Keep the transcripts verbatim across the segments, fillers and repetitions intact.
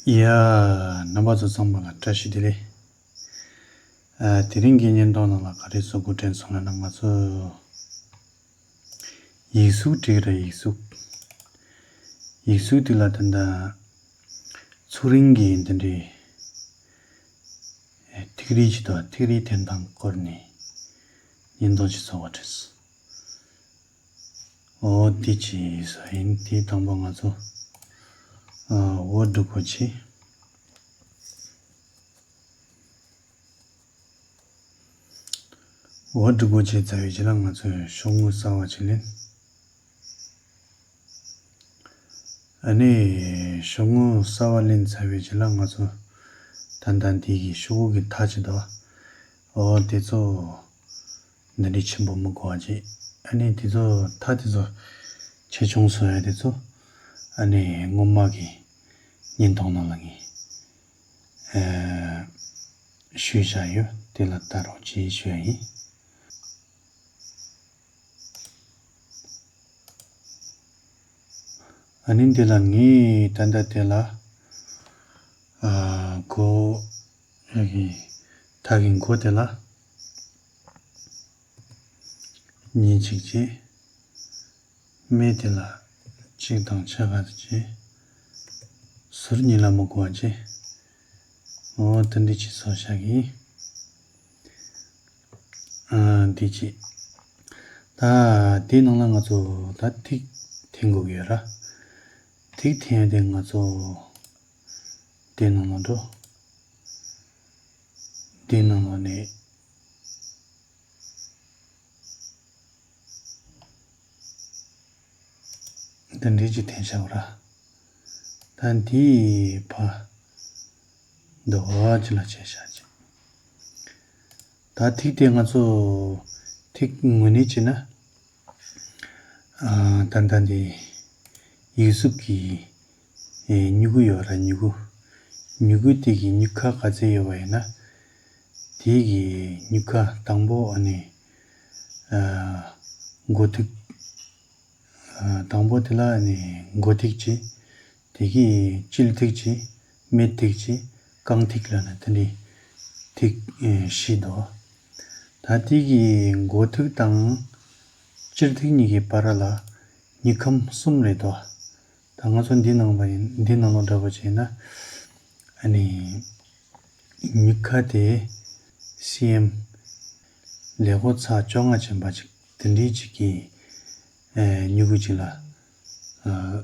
ཡ། རྣམ་པ་ཚོ་ཚང་མ་ལ་བཀྲ་ཤིས་བདེ་ལེགས། ཨ། དེ་རིང་གི་བརྙན་ཐུང་ནང་ལ་ག་རེ་བཟོ་དགོས་དྲན་སོང་ལབ་ན། ང་ཚོ་ཡིག་གཟུགས་བྲིས་ར། ཡིག་གཟུགས། ཡིག་གཟུགས་དེ་ལ་ད་ལྟ་ཚུགས་རིང་གི་འདི་འདྲའི་ཐིག་རིས་ཅིག་དང་། ཐིག་རིས་འཐེན་སྟངས་སྐོར་ནས་བརྙན་ཐུང་ཅིག་བཟོ་བ་དྲན་སོང་། འོ། དེ་ཅིག་བཟོ་ཡིན། དེ་དང་པོ་ང་ཚོ་ཨ། འོ་འབྲུ་གོ་ཆེ། འོ་འབྲུ་གོ་ཆེ་བཙལ་བའི་རྗེས་ལ་ང་ཚོས་ཤོག་ངོས་གསར་བ་ཅིག་ལེན། ཨ་ནི་ཤོག་ངོས་གསར་བ་ལེན་ཚར་བའི་རྗེས་ལ་ང་ཚོ་ད་ལྟ་འདི་གི་ཤོག་གུ་གི་མཐའ་ཅིག་འདུག། འོ། དེ་ཚོ་འདི་འདྲའི་ཆེན་པོ་མི་དགོས་པ་ཅིག། ཨ་ནི་དེ་ཚོ་མཐའ་དེ་ཚོ་ཆེ་ཆུང་བཟོ་ཡ་དེ་ཚོ་ཨ་ནི་སྔོན་མ་གི་བརྙན་ཐུང་ནང་ལ་ངས་ཨ། ཞུས་བཞག་ཡོད། དེ་ལ་ལྟ་རོགས་གྱིས་ཞུ་ཡ་ཡིན། ཨ་ནི་འདི་ལ་ངས་ད་ལྟ་དེ་ལ་ཨ། མགོ་ཡ་གི་མཐའ་གི་མགོ་དེ་ལ་གཉིས་གཅིག་བྱས། སྨད་དེ་ལ་གཅིག་དང་ཕྱེད་ཀ་དེ་བྱས། ཟུར་གཉིས་ལ་མི་དགོས་པ་བྱས། འོ། དེ་འདྲ་ཅིག་བཟོས་བཞག་གི་ཡིན། ཨ། འདི་ཅིག། ད་དེའི་ནང་ལ་ང་ཚོ་ད་ཐིག་འཐེན་དགོས་ཀྱི་ཡོད་ར། ཐིག་འཐེན་ཡ་དེ་ང་ཚོ་དེའི་ནང་ལ་འགྲོ། དེའི་ནང་ལ་ནས། འདི་འདྲ་ཅིག་འཐེན་བཞག་ར། ད་འདིའི་ཕར་འདི་འོག་ཅིག་ལ་བྱས་བཞག་ཅིག། ད་ཐིག་དེ་ང་ཚོ་ཐིག་དངོས་གནས་བྱས་ན། ཨ། ད་ལྟ་འདི་ཡིག་གཟུགས་ཀྱི་ཨེ། མྱུ་གུ་ཡོད་ར། མྱུ་གུ། མྱུ་གུ་དེ་གི་མྱུ་གུ་ཁ་ག་ཚད་ཡོད་པ་ཡིན་ན། དེ་གི་མྱུ་གུ་དང་པོ་ཨ་ནི་ཨ། མགོ་ཐིག། ཨ། དང་པོ་དེ་ལ་ཨ་ནི་མགོ་ཐིག་བྱས། དེ་གི་དཀྱིལ་ཐིག་བྱས། སྨད་ཐིག་བྱས། རྐང་ཐིག་ལབ་ན་དེ་འདྲའི་ཐིག་ཨེ། བཞི་འདུག། ད་དེ་གི་མགོ་ཐིག་དང་དཀྱིལ་ཐིག་གཉིས་ཀྱི་བར་ལ་མྱུ་གུ་ཁམས་གསུམ་རེད་འདུག། ད་ང་ཚོ་འདི་ནང་པ་ཡིན། འདི་ནང་ལོགས་འདྲ་པོ་བྱས་ན། ཨ་ནི་མྱུ་གུ་དེ་སི་ཨེམ་ལེགས་པོ་ཚད་བཅོ་ལྔ་ཅན་པ་ཅིག། དེ་འདྲའི་ཅིག་གི་ཨེ། མྱུ་གུ་ཅིག་ལ་ཨ།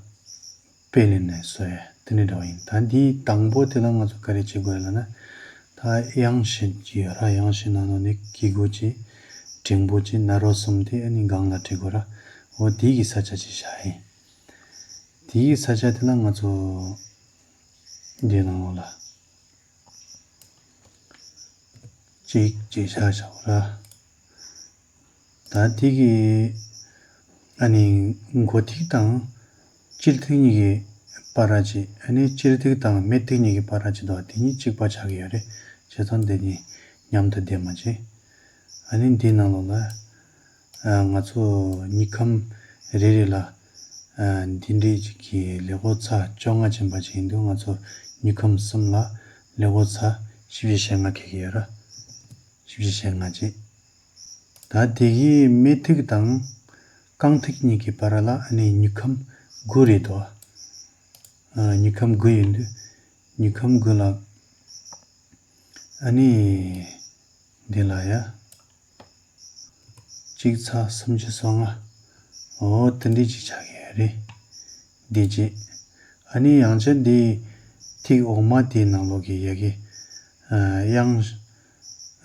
དཔེ་ལེན་ནས་བཟོ་ཡ་དེ་འདྲ་འདྲ་པོ་ཡིན། ད་འདིའི་དང་པོ་དེ་ལ་ང་ཚོ་ག་རེ་བྱེད་དགོས་ལབ་ན། ད་དབྱངས་བཞི་ཡོད་ར། དབྱངས་བཞི་ནང་ལོགས་ནས་གི་གུ་གཅིག། འགྲེང་བུ་གཅིག། ན་རོ་གསུམ། དེ་ཨ་ནི་སྒང་ལ་བྲི་དགོས་ར། འོ། དེ་གི་ས་ཆ་ཅིག་བཞག་ཡིན། དེའི་ས་ཆ་དེ་ལ་ང་ཚོ་འདི་ནང་ལོགས་ལ་གཅིག་གཅིག་བཞག་བཞག་ར། ད་དེ་གི་ཨ་ནི་མགོ་ཐིག་དང་དཀྱིལ་ཐིག་གཉིས་ཀྱི་བར་ར་གཅིག། ཨ་ནི་དཀྱིལ་ཐིག་དང་སྨད་ཐིག་གཉིས་ཀྱི་བར་ར་གཅིག་འདུག། དེ་གཉིས་གཅིག་པ་ཆགས་ཀྱི་ཡོད་རེད། བྱས་ཙང་དེ་གཉིས་མཉམ་དུ་བསྡེབས་མ་བྱེད། ཨ་ནི་འདི་ནང་ལོགས་ལ། ཨ། ང་ཚོ་མྱུ་གུ་ཁམས་རེ་རེ་ལ། ཨ། འདི་འདྲའི་ཅིག་གི་ལེགས་པོ་ཚད་བཅོ་ལྔ་ཅན་པ་ཅིག་ཡིན་དུས། ང་ཚོ་མྱུ་གུ་ཁམས་གསུམ་ལ་ལེགས་པོ་ཚད་བཞི་བཅུ་ཞེ་ལྔ་འཁེལ་གྱི་ཡོད་ར། བཞི་བཅུ་ཞེ་ལྔ་བྱས། ད་དེ་གི་སྨད་ཐིག་དང་རྐང་ཐིག་གཉིས་ཀྱི་བར་ལ་ཨ་ནི་མྱུ་གུ་ཁམས་དགུ་རེད་དོ། ཨ། མྱུ་གུ་ཁམས་དགུ་ཡིན་དུས། མྱུ་གུ་ཁམས་དགུ་ལ་ཨ་ནི་འདི་ལ་ཡ། གཅིག་ཚེག་སུམ་ཅུ་སོ་ལྔ། འོ། དེ་འདྲ་ཅིག་ཆགས་ཀྱི་རེད། འདི་བྱས། ཨ་ནི་ཡང་བསྐྱར་འདི་ཐིག་འོག་མ་དེའི་ནང་ལོགས་ཀྱི་ཡ་གི། ཨ། དབྱངས།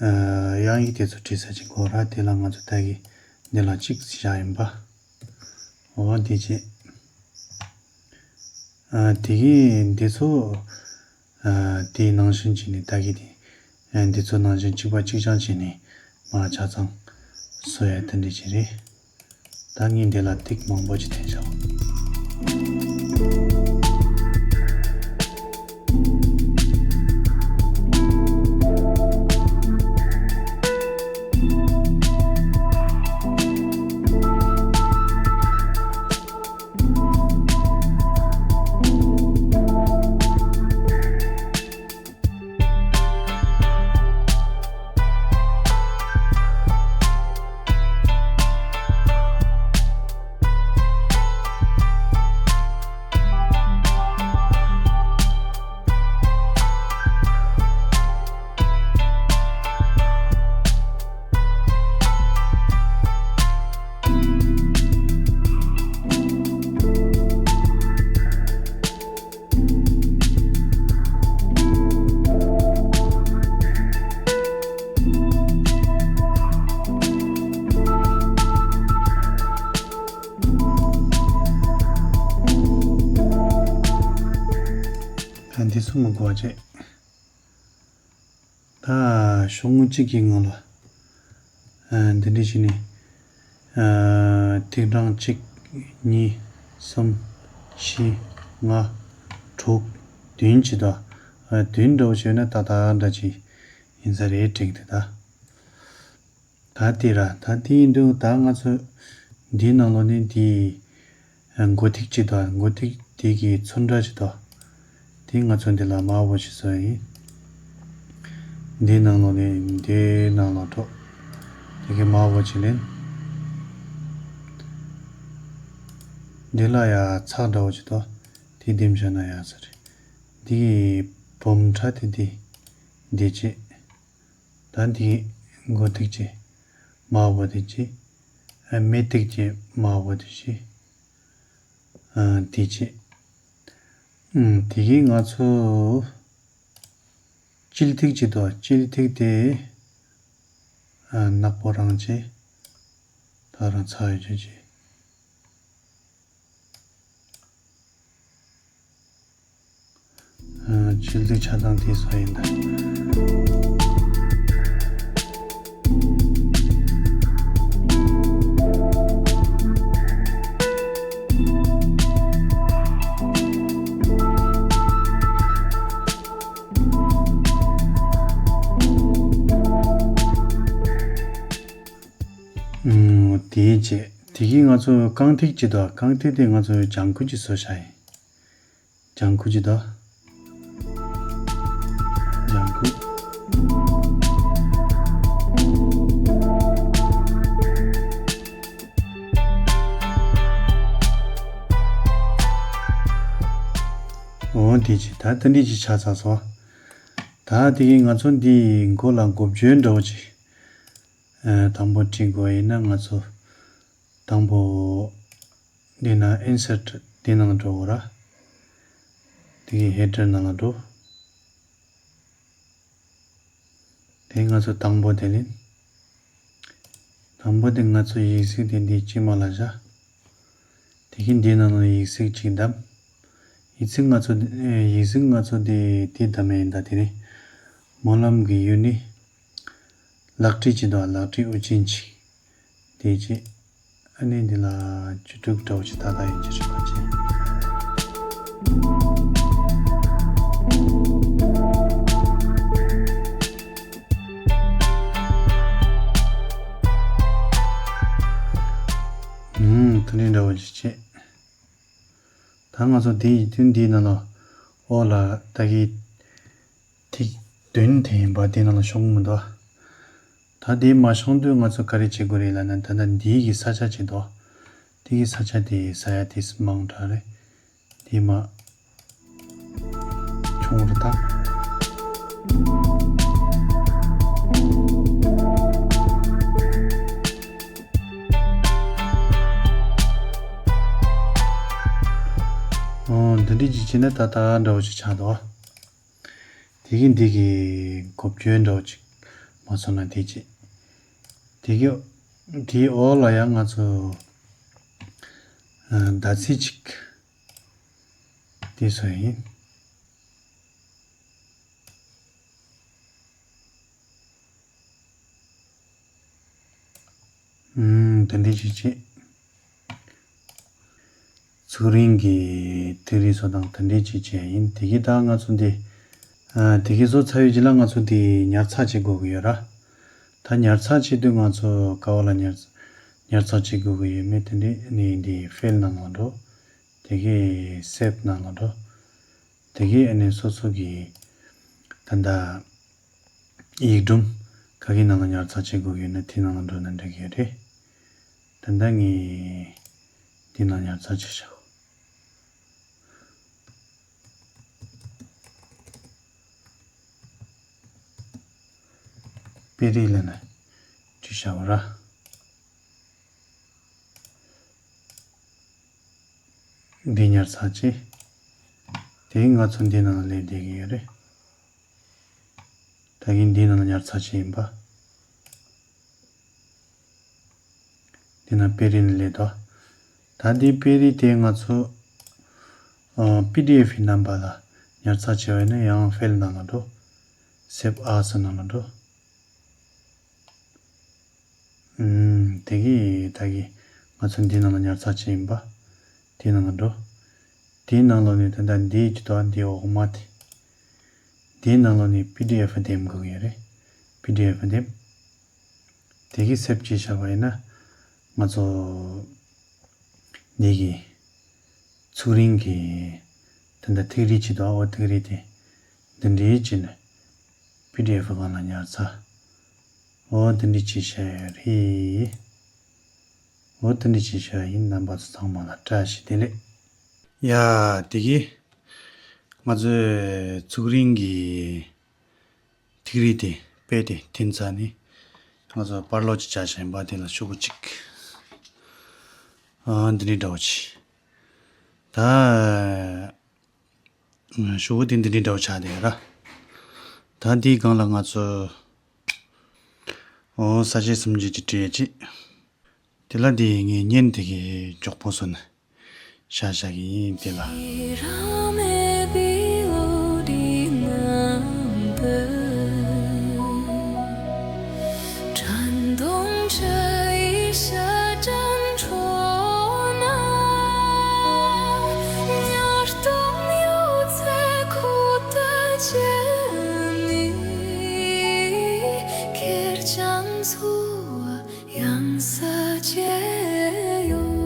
ཨ། དབྱངས་ཡིག་དེ་ཚོ་བྲིས་ས་ཅིག་དགོས་ར། དེ་ལ་ང་ཚོ་ད་གི་འདི་ལ་གཅིག་བཞག་ཡིན་པ། འོ། འདི་བྱས། ཨ། དེ་གི་འདི་ཚོ། ཨ། དེའི་ནང་བཞིན་བྱས་ནས་ད་གི་དེ། ཨ། འདི་ཚོ་ནང་བཞིན་གཅིག་པ་གཅིག་རྐྱང་བྱས་ནས་མར་ཆ་ཚང་བཟོ་ཡ་དེ་འདྲ་ཅིག་རེད། ད་ངས་འདི་ལ་ཐིག་མང་པོ་ཅིག་འཐེན་བཞག། དེ་ཚོ་མི་དགོས་པ་བྱས། ད་ཤོག་ངོས་གཅིག་གི་ངང་ལ། ཨ། འདི་འདྲ་བྱས་ནས། ཨ། ཐིག་གྲངས་གཅིག་གཉིས། གསུམ། བཞི། ལྔ། དྲུག་བདུན་བྱས་དོ། ཨ། བདུན་འདྲ་བོ་བྱས་ན་ཏག་ཏག་འདྲ་ཅིག་ཡིན་ས་རེད་དྲན་གི་འདུག་ད། ད་དེ་ར། ད་དེ་ཡིན་དུས་ད་ང་ཚོ་འདིའི་ནང་ལོགས་ནས་འདི་མགོ་ཐིག་ཅིག་དང་མགོ་ཐིག་དེ་གི་ཚོན་ཁྲ་ཅིག་དང་། དེ་ང་ཚོ་འདི་ལ་དམར་པོ་ཅིག་བཟོ་ཡིན། འདིའི་ནང་ལོགས་ནས་འདིའི་ནང་ལོགས་འགྲོ། དེ་གི་དམར་པོ་ཅིག་ལེན། འདི་ལ་ཡ་ཚགས་འདྲ་བོ་ཅིག་དང་། དེ་འདེམས་བྱས་ན་ཡག་ས་རེད། འདི་གི་བུམ་ཁྲ་དེ་འདི་འདི་བྱས། ད་འདི་མགོ་ཐིག་ཅིག་དམར་པོ་དེ་བྱས། ཨ། སྨད་ཐིག་ཅིག་དམར་པོ་དེ་བྱས། ཨ། དེ་བྱས། ཨུམ། དེ་གིས་ང་ཚོ་དཀྱིལ་ཐིག་ཅིག་དང་། དཀྱིལ་ཐིག་དེ། ཨ། ནག་པོ་རང་བྱས། ད་རང་ཚགས་ཡོད་ཅོག་བྱས། ཨ། དཀྱིལ་ཐིག་ཆ་ཚང་དེ་བཟོ་ཡིན་ད། ཨུམ། དེའི་རྗེས་དེ་གིས་ང་ཚོ་རྐང་ཐིག་ཅིག་དང་། རྐང་ཐིག་དེ་ང་ཚོ་ལྗང་ཁུ་ཅིག་བཟོ་བྱ་ཡིན། ལྗང་ཁུ་ཅིག་དང་། ལྗང་ཁུ། འོ། དེ་བྱས། ད་དེ་འདྲ་ཅིག་ཆགས་ཚར་སོང་། ད་དེ་གིས་ང་ཚོ་འདི་མགོ་ལ་འགོ་བརྗོད་འདྲ་བོ་ཅིག་ཨ། དང་པོ་བྲིས་དགོས་ཡིན་ན། ང་ཚོ་དང་པོ་འདི་ན་ཨིན་སར་ཊི་འདི་ནང་འགྲོ་དགོས་ར། དེ་གི་ཧེ་ཌར་ནང་ལ་འགྲོ། དེ་ང་ཚོ་དང་པོ་དེ་ལེན། དང་པོ་དེ་ང་ཚོ་ཡིག་གཟུགས་དེ་འདི་དཀྱིལ་མ་ལ་བཞག་དེ་གི་འདི་ནང་ལ་ཡིག་གཟུགས་གཅིག་བདམས། ཡིག་གཟུགས་ང་ཚོ། ཨེ། ཡིག་གཟུགས་ང་ཚོ་དེ་དེ་བདམས་ཡིན་ད། དེ་ནས་སྨོན་ལམ་གྱི་ཡུལ་ནི། ལག་བྲིས་ཅིག་དང་། ལག་བྲིས་དབུ་ཅན་ཅིག་དེ་བྱས། ཨ་ནི་འདི་ལ་བཅུ་དྲུག་འདྲ་བོ་ཅིག་ཏག་ཏག་ཡིན་གྱི་རེད་པ་བྱས། ཨུམ། དེ་འདྲ་འདྲ་བོ་ཅིག་བྱས། ད་ང་ཚོ་དེ་ཡི་དུས་འདིའི་ནང་ལ་འོག་ལ་ད་གི་ཐིག་བདུན་དེ་ཡིན་པ་དེ་ནང་ལ་ཤོང་གི་མི་འདུག་ད་དེ་མ་ཤོང་དུས་ང་ཚོ་ག་རེ་བྱེད་དགོས་རེད་ལབ་ན། ད་ལྟ་འདིའི་གི་ས་ཆ་ཅིག་འདུག་དེ་གི་ས་ཆ་དེ་ཟ་ཡ་དེ་མང་དྲགས་རེད། དེ་མ་ཆུང་རུ་བཏང་། འོ། འདི་འདྲ་ཅིག་བྱས་ན་ད་ད་འདྲ་བོ་ཞིག་ཆགས་འདུག་དེ་གི་འདི་གི་འགོ་བརྗོད་འདྲ་བོ་ཅིག་མ་སོང་ན་དེ་བྱས། དེ་གི་དེའི་འོག་ལ་ཡང་ང་ཚོ་ཨ། ཟླ་ཚེས་གཅིག་དེ་བཟོས་ཡིན། ཨུམ། དེ་འདྲ་ཅིག་བྱས། ཚུགས་རིང་གི་ཐིག་རིས་བཟོ་སྟངས་དེ་འདྲ་ཅིག་བྱས་ཡིན། དེ་གི་ད་ང་ཚོ་འདི། ཨ། དེ་གི་བཟོ་ཚར་བའི་རྗེས་ལ་ང་ཚོ་འདི་ཉར་ཚགས་བྱེད་དགོས་ཀྱི་ཡོད་ར། ད་ཉར་ཚགས་བྱེད་དུས་ང་ཚོ་ག་བ་ལ་ཉར་ཉར་ཚགས་བྱེད་དགོས་ཀྱི་ཡོད་མེད་དེ་འདྲ་ནི་འདི་ཕའིལ་ནང་ལ་འགྲོ། དེ་གི་སེབ་ནང་ལ་འགྲོ། དེ་གི་ཨ་ནི་སོ་སོ་གི་ད་ལྟ་ཡིག་སྒྲོམ་ག་གི་ནང་ལ་ཉར་ཚགས་བྱེད་དགོས་ཀྱི་ཡོད་ན་དེ་ནང་ལ་འགྲོ་ན་འགྲིག་གི་རེད། ད་ལྟ་ངས་འདི་ནང་ཉར་ཚགས་བྱས་བཞག་དཔེ་རིས་ལབ་ནས་བྲིས་བཞག་པ་ར། འདི་ཉར་ཚགས་བྱས། དེ་ང་ཚོ་འདི་ནང་ལ་སླེབས་བསྡད་ཀྱི་ཡོད་རེད། ད་གིན་འདི་ནང་ལ་ཉར་ཚགས་བྱས་ཡིན་པ། འདི་ན་དཔེ་རིས་ནི་སླེབས་འདུག་ད་འདི་དཔེ་རིས་དེ་ང་ཚོ་ཨ། པི་ཌི་ཨེཕ་གི་རྣམ་པ་ལ་ ཉར་ཚགས་བྱས་པ་ཡིན་ན་ཡང་ཕའིལ་ནང་ལ་འགྲོ། སེབ་ཨ་སི་ནང་ལ་འགྲོ། ཨུམ། དེ་གི་ད་གི་ང་ཚོ་འདི་ནང་ལ་ཉར་ཚགས་བྱས་ཡིན་པ། དེའི་ནང་ལ་འགྲོ། དེའི་ནང་ལོགས་ནས་ད་ལྟ་འདིའི་ཀྱི་དོ་འདི་འོག་མ་དེ། དེའི་ནང་ལོགས་ནས་པི་ཌི་ཨེཕ་འདེམས་དགོས་ཀྱི་ཡོད་རེད། པི་ཌི་ཨེཕ་འདེམས། དེ་གི་སེབ་བྱས་བཞག་པ་ཡིན་ན། ང་ཚོ་འདི་གི་ཚུགས་རིང་གི་ད་ལྟ་ཐིག་རིས་ཅིག་འདུག་འོ་ཐིག་རིས་དེ་འདི་འདྲའི་བྱས་ནས་པི་ཌི་ཨེཕ་སྒང་ལ་ཉར་ཚགས། འོ་འདི་འདྲའི་བྱས་བཞག་ཡོད་རེད། འོ་འདི་འདྲའི་བྱས་བཞག་ཡིན། རྣམ་པ་ཚོ་ཚང་མ་ལ་བཀྲ་ཤིས་བདེ་ལེགས། ཡ། དེ་གི་ང་ཚོའི་ཚུགས་རིང་གི་ཐིག་རིས་དེ་དཔེ་དེ་འཐེན་ཚར་ནས་ང་ཚོ་པར་ལོག་ཅིག་བྱ་བཞིན་པ་དེ་ལ་ཤོག་གུ་གཅིག་ཨ་འདི་འདྲའི་འདྲ་བོ་ཅིག་ད་ཤོག་གུ་དེ་འདི་འདྲའི་འདྲ་བོ་ཆགས་བསྡད་ཡོད་ར། ད་འདིའི་སྒང་ལ་ང་ཚོ་འོ་ས་བཅད་གསུམ་བརྒྱད་ཅིག་བྲིས་ཡ་ཅིག་དེ་ལ་དེ་ངས་བརྙན་དེ་གི་མགྱོགས་པོ་བཟོས་ནས་བཞག་བཞག་གི་ཡིན་དེ་ལ། ཡང་ས་བཅད་ཡོད།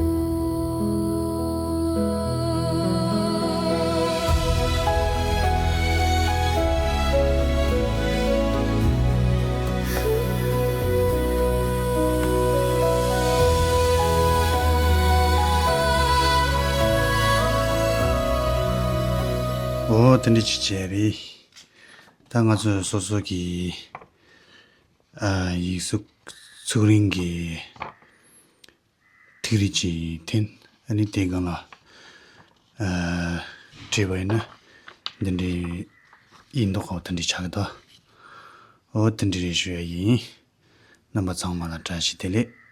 འོ་དེ་འདྲ་ཅིག་བྱས་རེད། ད་ང་ཚོས་སོ་སོ་གི་ཨ་ཡིག་གཟུགས་ཚུགས་རིང་གི་ཐིག་རིས་ཅིག་འཐེན། ཨ་ནི་དེའི་སྒང་ལ་ཨ་བྲིས་པ་ཡིན་ན་འདི་འདྲའི་ཡིན་མདོག་ཁ་པོ་དེ་འདྲའི་ཆགས་ཀྱི་འདུག་འོ་དེ་འདྲ་རེད་ཞུ་ཡ་ཡིན། རྣམ་པ་ཚང་མ་ལ་བཀྲ་ཤིས་བདེ་ལེགས།